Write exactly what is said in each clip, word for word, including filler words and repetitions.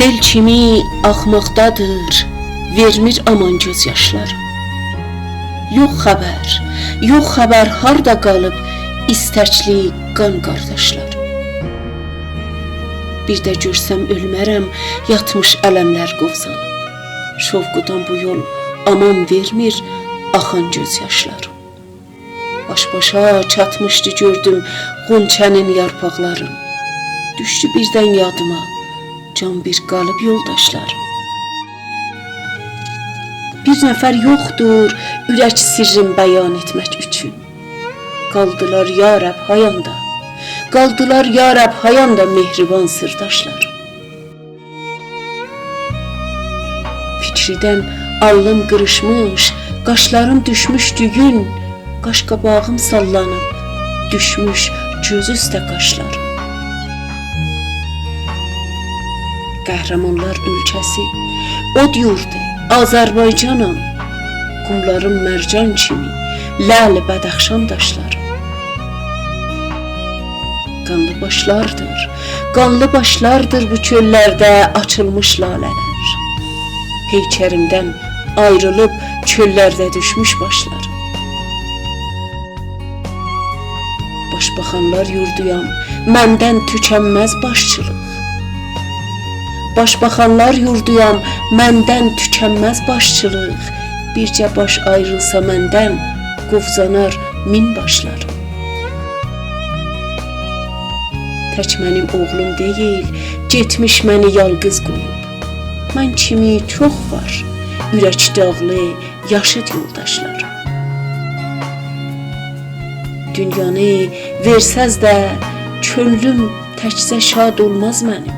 سئل کیمی آخماقدادیر، وئرمیر آمان گؤز یاشلاریم. یوخ خبر، یوخ خبر، هاردا قالیب ایستکلی قان قارداشلاریم؟ بیر ده گؤرسم اؤلمه‌رم، یاتمیش علم‌لر قووزانیب. شوقودان بو یول آمان وئرمیر آخان گؤز یاشلاریم. باش-باشا چاتمیشدی گؤردوم غنچه‌نین یارپاقلارین. دوشدو بیردن یادیما جان بیر قالیب یولداشلاریم. بیر نفر یوخدور اورک سیرّین بیان ائتمک اوچون. قالدیلار یا رب هایاندا، قالدیلار یا رب هایاندا مهربان سیرداشلاریم؟ فیکریدن آلنیم قیریشمیش، قاشلاریم دوشموش دویون، قاش‌قاباغیم ساللانیب، دوشموش گؤز اوسته قاشلاریم. قهرمانلار اؤلکه‌سی، اود یوردو، آذربایجانام. قوملاریم مرجان کیمی، لعل بدخشان داشلاریم. قانلی باشلاردیر، قانلی باشلاردیر بو چؤللرده آچیلمیش لاله‌لر. پیکریمدن آیریلیب چؤللرده دوشموش باشلاریم. باش باخانلار یوردویام، مندن توکنمز باشچیلیق. باش باخانلار یوردویام، مندن توکنمز باشچیلیق. بیرجه باش آیریلسا مندن، قووزانار مین باشلاریم. تک منیم اوغلوم دئییل، گئتمیش منی یالقیز قویوب. من کیمی چوخ وار اورک داغلی، یاشیت یولداشلاریم. دونیانی وئرسز ده، کؤنلوم تکجه شاد اولماز منیم.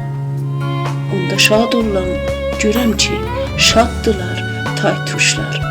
اوندا شاد اوللام، گؤرم کی، شاددیلار تای-توشلاریم.